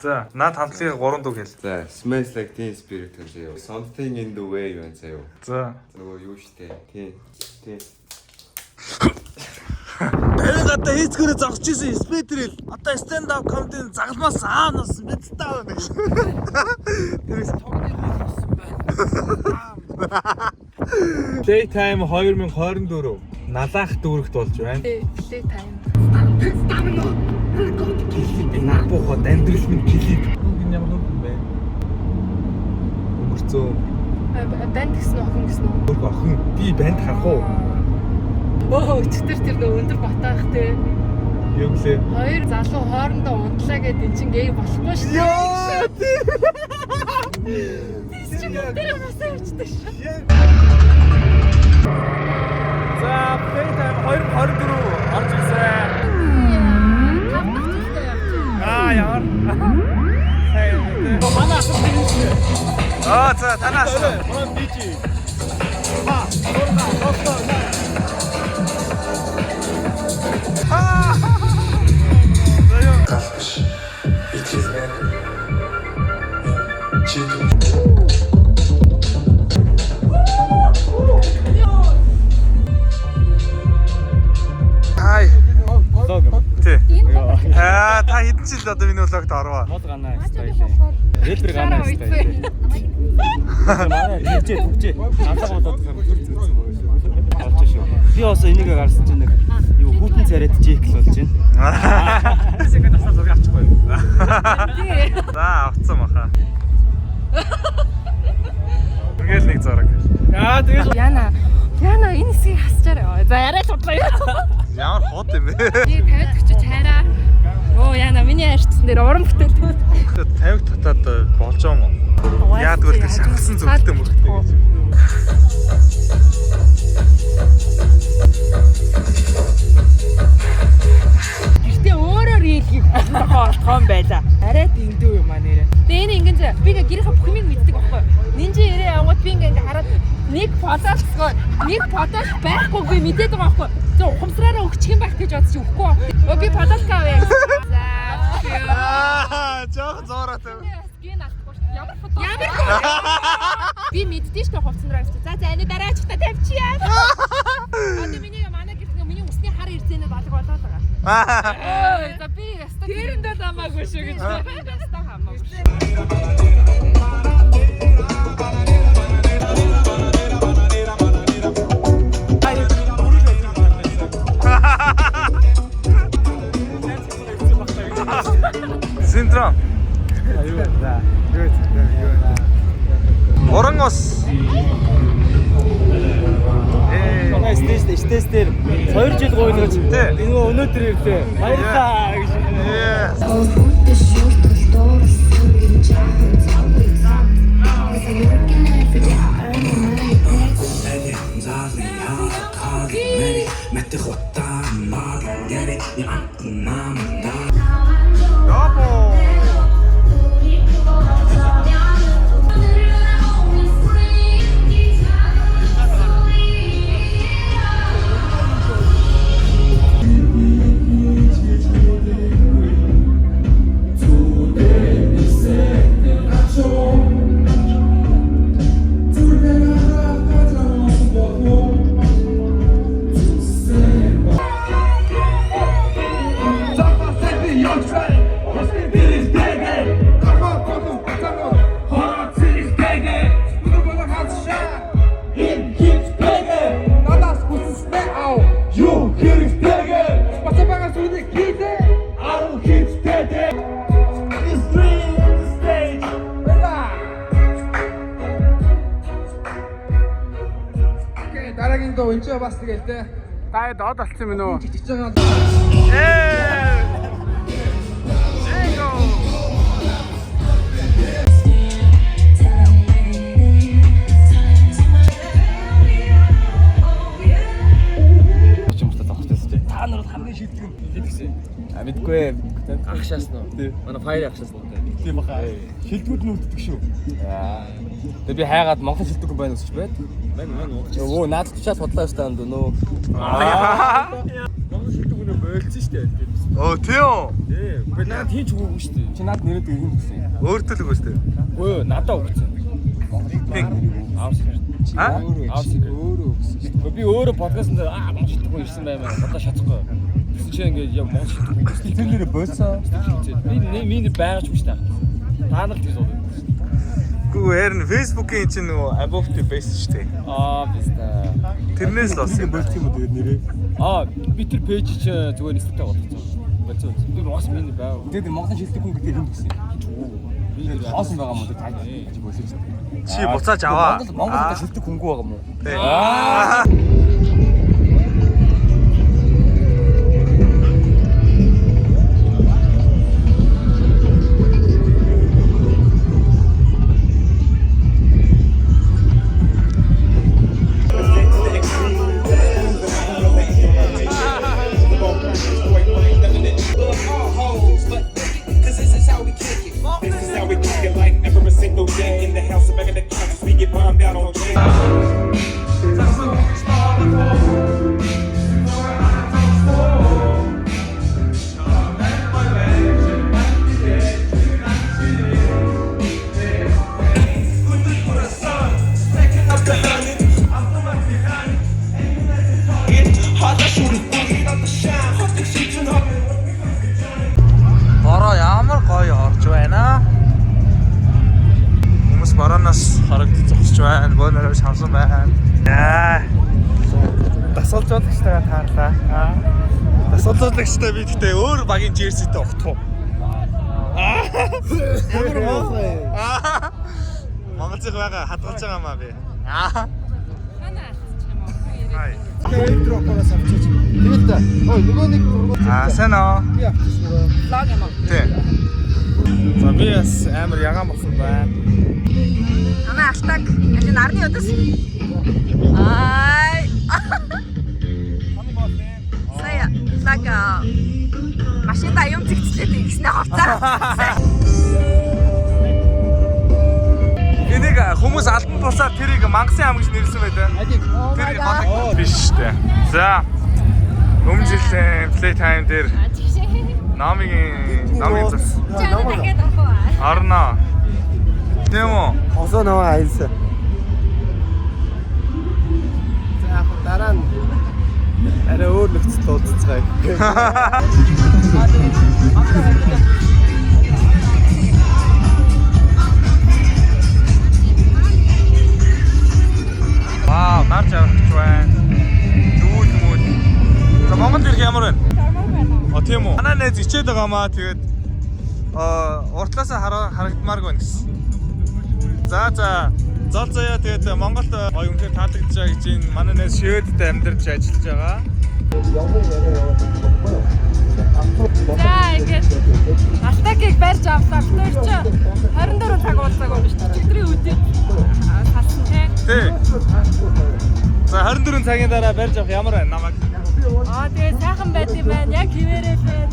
За, наад хамтлагийн 3 дуу хэл. За, Smells Like Teen Spirit гэх заяа. Something in the Way байна заяа. За. Нөгөө юу штэ. Тий. Тий. Тавин гадаа хийцгээрээ зогсож исэн спидрэл. Одоо stand up comedy загалмаас аанаас бид таа байна гэж. Тэр Playtime 2024 Налаах дүүрэгт болж байна. Playtime. Клип буухад амьдрал минь клип. Энэ ямар нүг юм бэ? Өнгөрцөө Банд гэсэн үү охин гэсэн үү? өөр охин би банд харах уу? Өө өчтөр тэр нөө өндөр батаах те. Юу гэлээ? Хоёр залуу хоорондоо унтлаа гэд эн чин гей болохгүй шүү дээ. Йоо! Тэр чинь тэр басаа явчихдаг шүү. За, Playtime 2024 орж ирсэн. Тав дахь жилдээ явж байна. Аа, ямар. Сайн юм те. манай асар тэгнэ. Аа, за, танаас. Манай DJ. Ха, 6 7 8. Гал биш. Итгэл маань. Чи Хай. Влог юм. Тий. Энэ гол Аа, та хэдэн жил одоо миний влогт орвоо? Мод ганаа стайл. Рэпер ганаа стайл. Манай төвчээ төвчээ. Алга болоод төр зүүцсэн болж шүү. Би бас энийг гарсан чинь нэг юу хүүтэн царайд жек л болж байна. Сэкэнд асаа зураг авчихгүй юу? тий. За, авцсан баха. Ингээл нэг зураг. Аа тэгээс Яна. Яна энэ хэсгийг хасчаарай. За арай л худлаа. Ямар хот юм бэ? Би 50 өчөж хайраа. Оо Яна миний хайрцсан дээр уран бүтээл. 50 татаад болж байгаа юм уу? Яадаг вэ тэр шахалсан зүгтээ мөрөгтэй гэж. Гэртээ өөрөөр хийлгийг болтгоо олдгоо юм байла. Арай дэндүү юм а нэрэ. Тэгээ энэ ингэн зэ би ингээ гэрийнхээ бүх юмыг мэддэг байхгүй. Нинжи ирээ явгууд би ингээ ингээ хараад нэг подолцгоо нэг подол байхгүй би мэдээд байгаа байхгүй. Зөв ухамсараараа өгчих юм байх гэж бодчих өгөхгүй. Өө би подолка авъя. За. Аа, жоохон зуураатай. Ген алдахгүй шүү. Ямар фото? Ямар фото? Би мэддэж шүү хувцсан дээр авчих. За за энэ дараачихта тавьчихъя. Одоо миний манай гэрт ингээ миний усны хар ирзэнэ балаг болоод байгаа. Өө за би яста Тэрэндээ хамаагүй шүү гэж. Би яста хамаагүй шүү. Синдром. аюу за. Уран ус. Ээ. Манай stage дээр 2 жил гуйлгаж Тий. нөгөө өнөөдөр ирлээ. Баярлалаа гэж. Ээ. 여보. Дараагийн дуу энэ ч бас тэгэл те. Та доод алдсан юм уу? Ээ. Жинго. Чимчтэй зогсож байсан чи. Та нар бол хамгийн шилдэг юм хэлсэн. А мэдгүй. Агшаасан уу? Манай фаер агшаасан уу? Тийм баха. Шилдэгүүд нь үлддэг шүү. Аа. Тэгээ би хайгаад Монгол шилдэг хүн байна гэж байд. Мэн мэн Монгол. Өө наадад чаас бодлоо штэ анд нөө. Монгол шилдэг хүнээ болцсон штэ. Оо тийм үү? Тий. Үгүй наад хийж өгөөгүй шүү дээ. Чи наад нэрээд өгөх юм гэсэн. Өөртөө л өгөөс тээ. Үгүй юу, надад өгсөн. Хин. Аав secret. А? Аав secret. Өөрөө өгсөн шүү дээ. Би өөрөө подкастн дээр аа Монгол шилдэг хүн ирсэн баймаа. Одоо шатахгүй. Тэгсэн чинь ингээд яг Монгол шилдэг хүн гэсэн. Тэр нэрээ болсон. Би миний нэр байгаа ч юм шүү дээ. Та нар л тэгж боддог. Үгүй харин Facebook-ийн чинь нөгөө above the base шүү дээ. Аа биста. Тэрнээс л болсон юм байна. Болсон юм уу тэгээд нэрээ. Аа би тэр пэйж чи зүгээр нэртэй болгоцсон. Болцоо. Би Монгол миний байв. Тэгээд Монголын шилдэг хүн гэдэг юм гэсэн. Би нэр Хоосон байгаа юм уу та чи болсон шүү дээ. Чи буцааж аваа. Монгол Монгол одоо шилдэг хүнгүй байгаа юм уу? Тий. This is how we kick it like every single day in the house, back of the couches, we get bombed out on chain. Бороо ямар гоё орж байна. Хүмүүс борооноос хорогдож зогсож байна. Бөөнөрөө шамсан байна. Яа. Дасгалжуулагчтайгаа таарлаа. Аа. Дасгалжуулагчтай би гэхдээ өөр багийн jersey-тэй ухтах уу? Ямар муухай. Аа. Монголынх байгаа хадгалж байгаа маа би. Аа. Хана алдчих юм уу? Хүн ирээд. Хай. Airdrop-оос авчиж. Тэгээд та. Ой нөгөө нэг зураг. Аа, сайн уу? Би авчихсан нөгөө. Влог юм уу? Тий. За би бас амар ягаан болсон байна. Манай алтаг аль нарны удас. Ай. Сая лаг машинда юм зэгцлээд ингэснэ хувцаа. Энийг хүмүүс албан тусаар тэрийг мангасын ам гэж нэрлсэн байдаг. Тэр гол биш шүү дээ. За. Өмнө жилийн play time дээр номын номын зурс. Чи одоо дахиад авах уу? Орно. Тийм үү? Хосоо наваа аялсан. За яг дараа нь арай өөр нөхцөлд уулзцгаая. Вау, нар жавхж байна. Дүүл мүл. За Монголд ирэх ямар байна? Тормоор байна уу? А тийм үү. Манай найз ичээд байгаа маа тэгээд аа уртлаасаа харагдмааргүй байна гэсэн. За за. Зол заяа тэгээд Монголд гоё үнэхээр таалагдж байгаа гэж энэ манай найз Шведэд амьдарч ажиллаж байгаа. За ингээд Алтагийг барьж авлаа. Тэр чи 24 цаг уулзаагүй биш. Өчигдрийн өдөр салсан тий. Тий. За 24 цагийн дараа барьж авах ямар байна намайг? Аа тэгээ сайхан байд юм байна. Яг хിവэрээ л байна.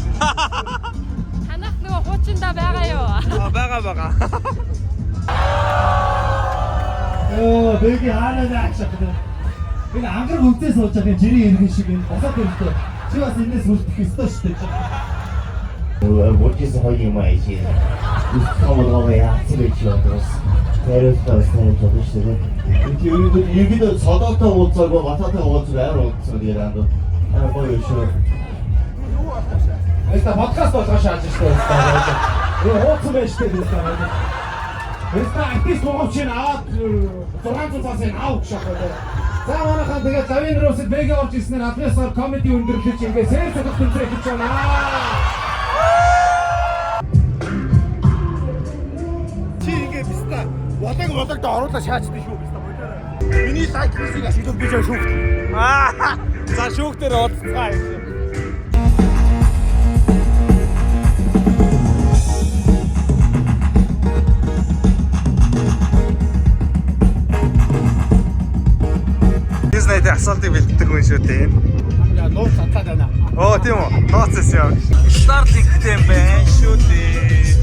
Танах нөгөө хуучиндаа байгаа юу? Аа байгаа байгаа. Оо, бэги хаана наашах гэдэг. Энэ ангар хөвдөө сууж байгаа юм жирийн иргэн шиг энэ босоод ирэхдээ чи бас энэс хүртэх ёстой шүү дээ. Мөржсэн хоёр юм аа чи. Үсгэн болгоо яатсан байж бодоос. Тариултаа бас тариулж болно шүү дээ. Тэгээд ерөнхийдөө содоотой уулзаагүй, батаатай уулзаагүй амар уулзсан тэгээд анд. Амар гоё юм шүү. Эста подкаст болгоо шааж шүү дээ. Юу хууцсан байж шүү дээ. Эста артист моговч нь аваад 600 цаас нь аав гэж аах. За манайхан тэгээд лавин рүүсэд бэг орж ирснээр админсаар комеди өндөрлөж ингээ сэр согох тэмцээх гэж байна. Чи ингээ биста болог бологд оруулаа шаачдаг шүү биста. Миний лайк хийсийг ашиглаад би жаа шүүхт. Аа. За шүүхтэр уулзцгаая. Бизнестэй асуултыг бэлддэг хүн шүү дээ. Яа нууц задлаад байна. Оо тийм үү? Нууц эс яа. Starlink-тэй юм байна шүү дээ.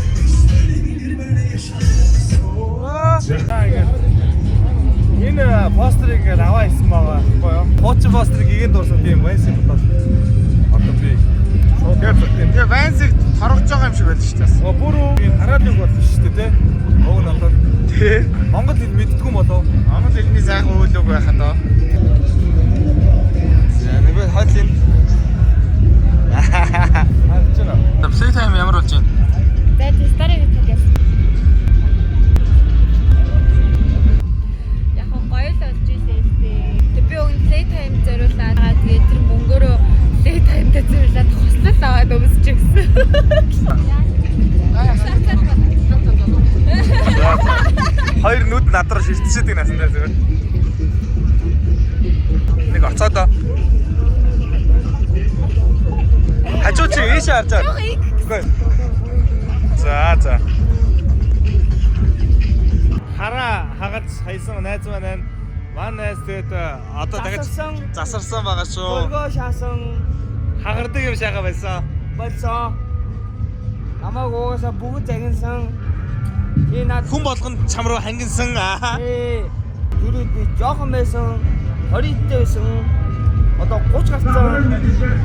Энэ постерыг ингээд аваа исэн байгаа байхгүй юу? Хуучин постерыг игээн дуурсан тийм байна юм бодоод. Одоо би Тэгээ Vans-ыг торгож байгаа юм шиг байлаа шүү дээ. Оо бүр юм хараад нэг болсон шүү дээ, тэ. Уг нь болоод Тий. Монгол хэл мэддгүй юм болов. Монгол хэлний сайхан үйл үг байхад доо. За нэг хойл энэ. Харж байна. За play time ямар болж байна? За тестарыг тавьяас. Яг нь гоё л болж илээ л дээ. Тэг би өгн play time зориулаад байгаа. Тэгээд тэр мөнгөөрөө play time-д зориулаад хослол аваад өмсч өгсөн. Хоёр нүд над руу шилжчихэдэг насандаа зүгээр. Нэг оцоодоо. Хажуу чи ийшээ харж байгаа. Үгүй. За за. Хараа хагац хайсан найз маань байна. Манай найз тэгээд одоо дахиж Засарсан. засарсан байгаа шүү. Өргөө шаасан Хагардаг юм шагаа байсан. болсон. Намайг угаасаа бүгд загинсан. Би над Хүн болгонд чам руу хангинсан. Аа. Түрүүд би жоохон байсан. 20 дэх байсан. Одоо 30 гарсан.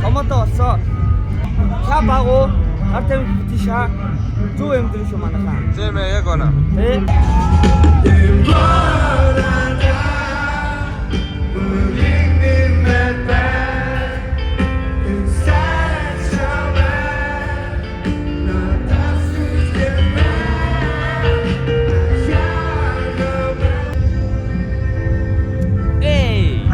Томото болсон. Та багуу гар тавь бити шаа. Зүг амьдрал шүү манайхаа. Тийм ээ яг оноо. Тэ? Эй!